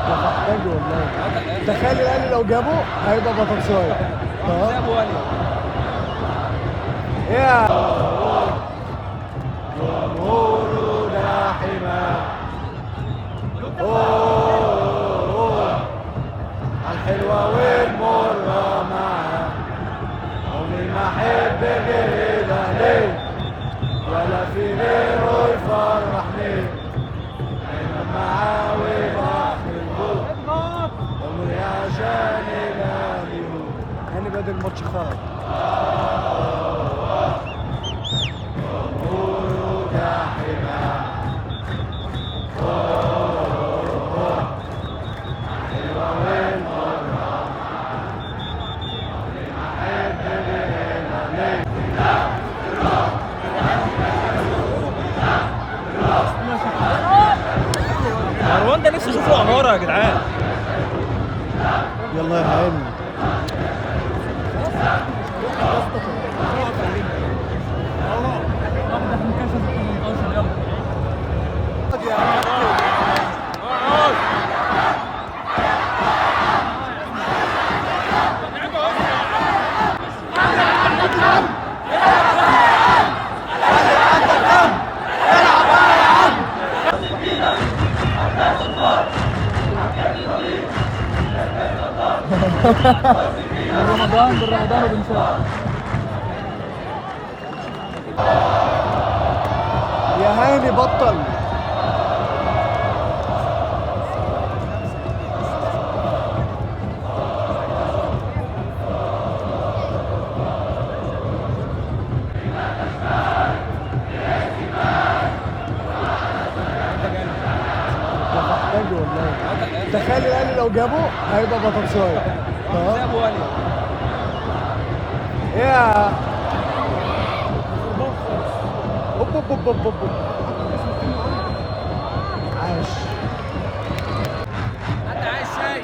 ده محتاج والله. تخيل الاهلي لو جابه هيبقى بطاطسايه. زي ابو ولي. يا جمهور ده حماه، أوه عالحلوة والمرة معاه، عمري ما أحب غير الأهلي ولا في غيره يفرحني، دايما معاه وبحبه عمري عشان الأهلي هو. هاني بدل الماتش خرج. جمهور ده حماه، مروان ده نفسي اشوفه عمارة يا جدعان. يلا يا هاني. رمضان بالرمضان وبنشوف. يا هاني بطل. ده محتاج والله. تخيل الاهلي لو جابه هيبقى بطاطسايه. زي ابو ولي. يا اوب اوب اوب اوب اوب. عاش. حد عايز شاي؟